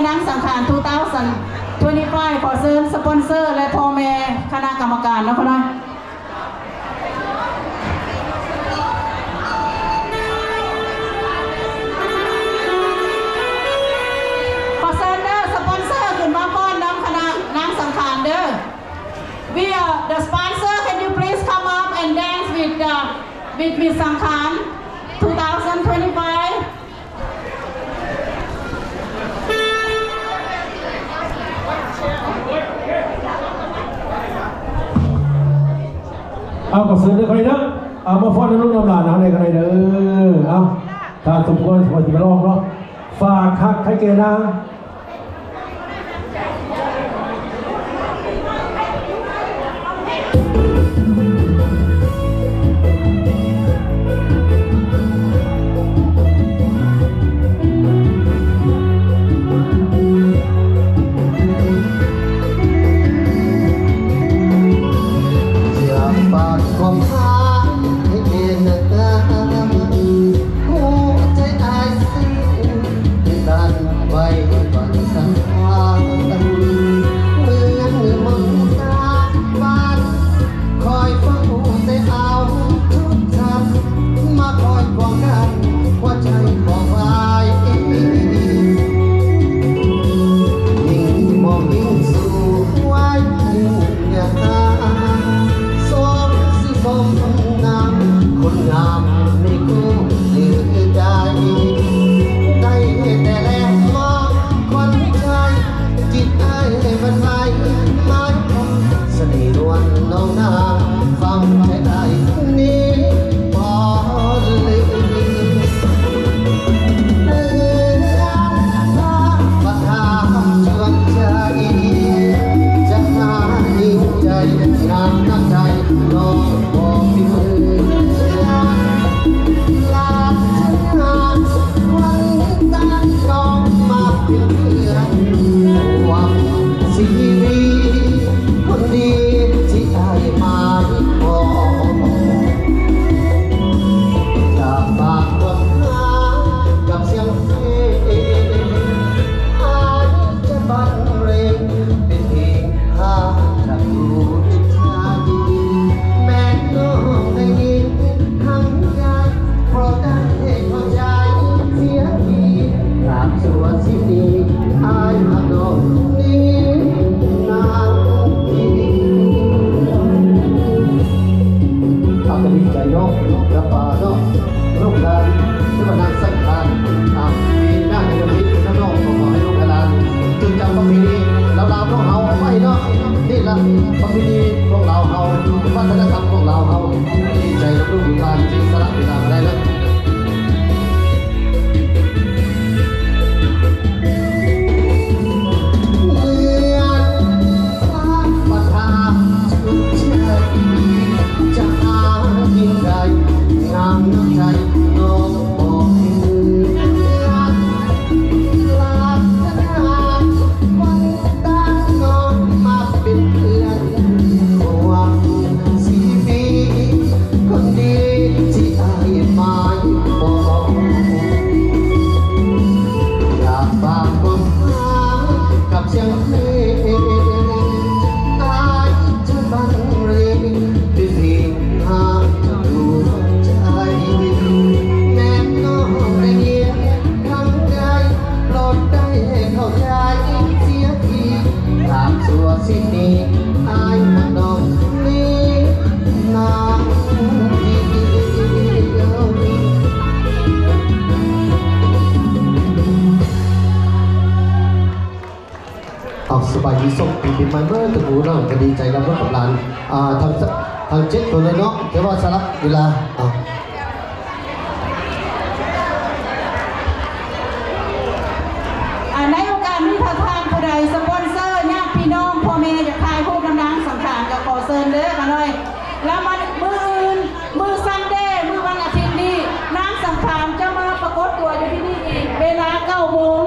ນາງສັງຂານ two thousand twenty-five ຂໍເຊີນສະປອນເຊີ ແລະ ພໍ່ແມ່ຄະນະກຳມະການເນາະ ຂະນ້ອຍ. ຂໍເຊີນເດີ ສະປອນເຊີຂຶ້ນມາຟ້ອນນຳຄະນະນາງສັງຂານເດີ. We are the sponsor, can you please come up and dance with the, with Miss Sangkhan two thousand twenty-five? ເອົາ ຂໍເຊີນເດີ ຂ້ານ້ອຍເດີ ເອົາ ມາຟ້ອນນຳລູກນຳຫຼານເຮົາແດ່ ຂ້ານ້ອຍເດີ. ເອົາ ທ່ານສົມຄວນ ສົມຄວນຊິມາຮ້ອງເນາະ ຝາກຮັກໃຫ້ແກ່ນາງ. ຢາກຝາກຄວາມຮັກໃຫ້ແກ່ນາງ ຫົວໃຈອ້າຍ ຊື້ກັນໄວ້ວັນສັງຂານ ເໝືອນມົນຕາບ້ານ ຄອຍເຝົ້າແຕ່ເອົາທຸກທ່ານ ມາຄອຍຄວາງກັນ ຫົວໃຈບໍ່ໄຫວ ຍິ່ງມອງຍິ່ງສວຍ ຍິ່ງ ຍາກສມຊິສົມນາມ ຄົນງາມໃນຄູ່ເລີຍໄດ້ ໄດ້ແຕ່ແລມອງຄວັນໃຈ ຈິດອ້າຍຫວັ່ນໄຫວ ໝາຍຄວາມສະເໜ່ນວນນ້ອງນາງ ຟັງແຕ່ອ້າຍນີ້ບໍ່ລືມ. ເມື່ອພະປະທານຊວນໃຈ ຈະຫາຍິ່ງໃຫຍ່ງາມນ້ຳໃຈ ນ້ອງບໍ່ມີເໝືອນ ລາຊະນາວັນຕານ ນ້ອງມາເປັນເພື່ອນ ຮ່ວມຊີວິດ ຄົນດີທີ່ອ້າຍໝາຍປອງ ຢາກຝາກຄວາມຮັກກັບສຽງ ເພງ ອ້າຍຈະບັນເລງເປັນເພງຫາຈາກດວງໃຈ ແມ່ນນ້ອງໄດ້ຍິນຄັ້ງໃດ ເພາະໄດ້ເຂົ້າໃຈເສຍທີ ຕາບຊົ່ວຊີວິດ ອ້າຍຮັກນ້ອງນີ້ນານທີ. ອາ ກະດີໃຈເນາະ ກັບ ອາ ເນາະ ລູກຫຼານ ຫຼືວ່ານາງສັງຂານ ອາ ມີໜ້າທີ່ຈະມີນຳນ້ອງ ຂໍໃຫ້ລູກໃຫ້ຫຼານຈົດຈຳປະເພນີລາວໆຂອງເຮົາໄວ້ເນາະ. ນີ້ລະປະເພນີຂອງລາວເຮົາ ວັດທະນະທຳຂອງລາວເຮົາ. ດີໃຈນຳລູກຫຼານທີ່ສະຫຼະເວລາມາໄດ້ເນາະ. ເມື່ອ ພະປະທານສຸດໃຈ ຈະຫາຍິ່ງໃຫຍ່ງາມນ້ຳໃຈ ນ້ອງບໍ່ເຫັນ ລັກສະນະວັນຕານ ນ້ອງມາເປັນເພື່ອນ ຮ່ວມຊີວິດ ຄົນດີທີ່ອ້າຍໝາຍປອງ ຢາກຝາກຄວາມຮັກກັບສຽງເພງ ອ້າຍຈະບັນເລງເປັນເພງຫາຈາກດວງໃຈ ແມ່ນນ້ອງໄດ້ຍິນຄັ້ງໃດ ໂປດໄດ້ເຂົ້າໃຈເສຍທີ ຕາບຊົ່ວຊີວິດ ອ້າຍຮັກນ້ອງນີ້ນານທີ. ເອົາ ສະບາຍດີ ໂຊກດີປີໃໝ່ເບີດທຸກຜູ້ເນາະ ກະດີໃຈນຳລູກກັບຫຼານ ອ່າ ທັງ ທັງເຈັດຄົນເລີຍເນາະ ແຕ່ວ່າສະຫຼະເວລາ ອ່າ ອ່າ ໃນໂອກາດນີ້ ຖ້າທ່ານຜູ້ໃດສະປອນເຊີ ຍາດພີ່ນ້ອງ ພໍ່ແມ່ ຢາກຖ່າຍຮູບນຳນາງສັງຂານ ກໍຂໍເຊີນເດີຂ້ານ້ອຍ. ແລ້ວມາມື້ອື່ນ ມື້ຊັນເດ ມື້ວັນອາທິດນີ້ ນາງສັງຂານຈະມາປາກົດຕົວຢູ່ທີ່ນີ້ອີກ ເວລາເກົ້າໂມງ.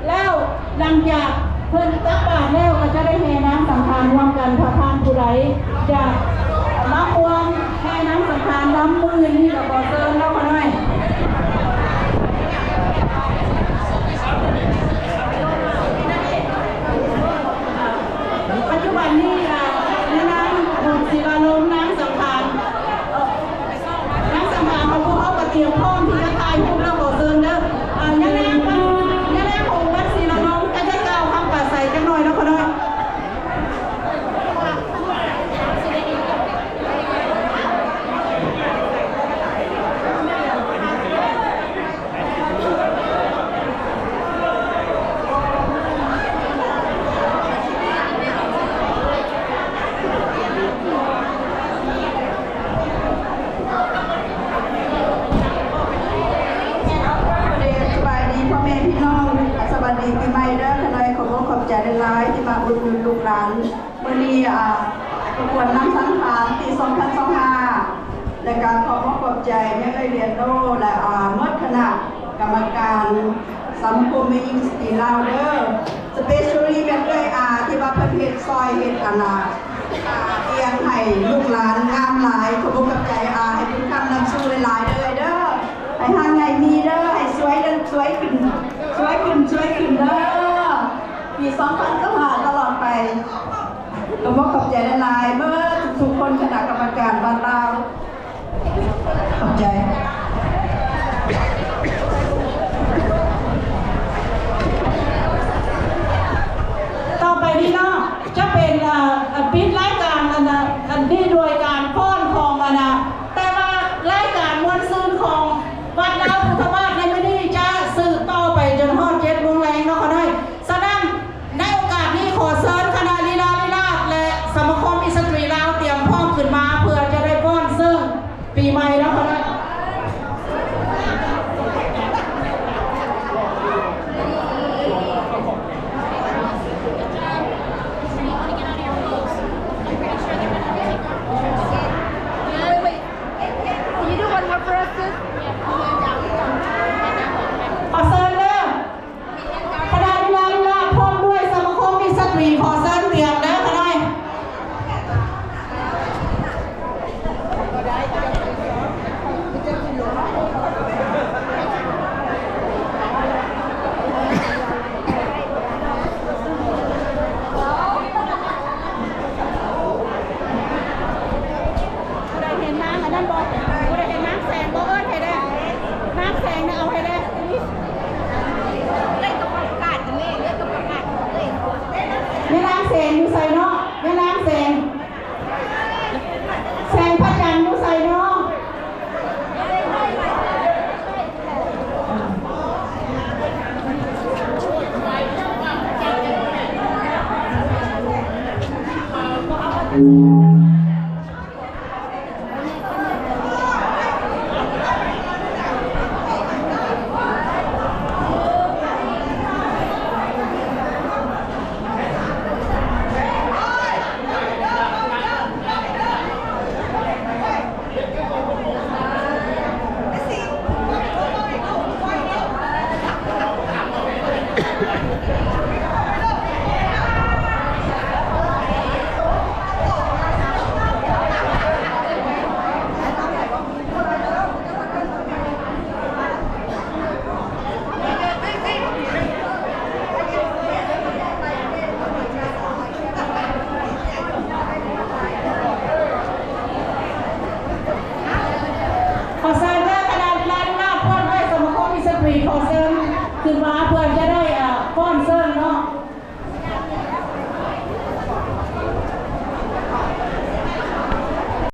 ແລ້ວຫຼັງຈາກເພິ່ນຕັກບາດແລ້ວ ກໍຈະໄດ້ແຫ່ນາງສັງຂານຮ່ວມກັນ. ຖ້າທ່ານຜູ້ໃດຢາກມາຮ່ວມແຫ່ນາງສັງຂານນຳມື້ນີ້ ກໍຂໍເຊີນເນາະ ຂະນ້ອຍ. ດີປີໃໝ່ເດີ ຂ້ານ້ອຍ ຂອບອົກຂອບໃຈຫຼາຍໆ ທີ່ມາອຸດໜູນລູກຫຼານ. ມື້ນີ້ ອ່າ ຂະບວນນຳສັງຂານປີສອງພັນຊາວຫ້າ ແລະກະຂອບອົກຂອບໃຈແມ່ເອື້ອຍຫຼຽນໂນ ແລະ ອ່າ ໝົດຄະນະກຳມະການສະມາຄົມແມ່ຍິງສະຕຣີລາວເດີ especially ແມ່ເອື້ອຍອາ ທີ່ວ່າເພິ່ນເຮັດຊ່ອຍເຮັດອັນນ່າ ອ່າ ອຽງໃຫ້ລູກຫຼານງາມຫຼາຍ. ຂອບອົກຂອບໃຈ ອ່າ ໃຫ້ບຸນຄຳນຳສູ່ຫຼາຍໆເດີ ເດີ ໃຫ້ຮັ່ງໃຫ້ມີເດີ ໃຫ້ສວຍເດີ ສວຍຂຶ້ນ ສວຍຂຶ້ນ ສວຍຂຶ້ນເດີ ປີສອງພັນຊາວຫ້າຕະຫຼອດໄປ. ຂອບອົກຂອບໃຈຫຼາຍໆ ເບິດທຸກໆຄົນ ຄະນະກຳມະການບ້ານລາວ ຂອບໃຈ. ຕໍ່ໄປນີ້ເນາະ ຈະເປັນ ເອີ ປິດລາຍການອັນນ່າ ອັນນີ້ດ້ວຍການຟ້ອນຂອງອັນນ່າ ແຕ່ວ່າລາຍການມ່ວນຊື່ນຂອງວັດລາວພຸດທະບາດໃນມື້ນີ້ຈະສືບຕໍ່ໄປຈົນຮອດເຈັດໂມງແລງເນາະ ຂະນ້ອຍ. ສະນັ້ນ ໃນໂອກາດນີ້ ຂໍເຊີນຄະນະລີລາລີລາດ ແລະ ສະມາຄົມມິດສະຕຣີລາວ ຕຽມພ້ອມຂຶ້ນມາ ເພື່ອຈະໄດ້ຟ້ອນເຊິ່ງປີໃໝ່ແລ້ວເທົ່ານັ້ນ. ຂໍເຊີນເດີ. ຄະນະວິລາວິລາດ ພ້ອມດ້ວຍສະມາຄົມມິດສະຕຣີ ຂໍເຊີນຕຽມເດີ ຂະນ້ອຍ. ຜູ້ໃດເຫັນນາງອັນນັ້ນບໍ່? ຜູ້ໃດເຫັນນາງແສງບໍ່? ເອີ້ນໃຫ້ແດ່ ນາງແສງນະ ເອົາໃຫ້ແດ່. ແມ່ນາງແສງຢູ່ໃສເນາະ? ແມ່ນາງແສງ ແສງພະຈັນຢູ່ໃສເນາະ?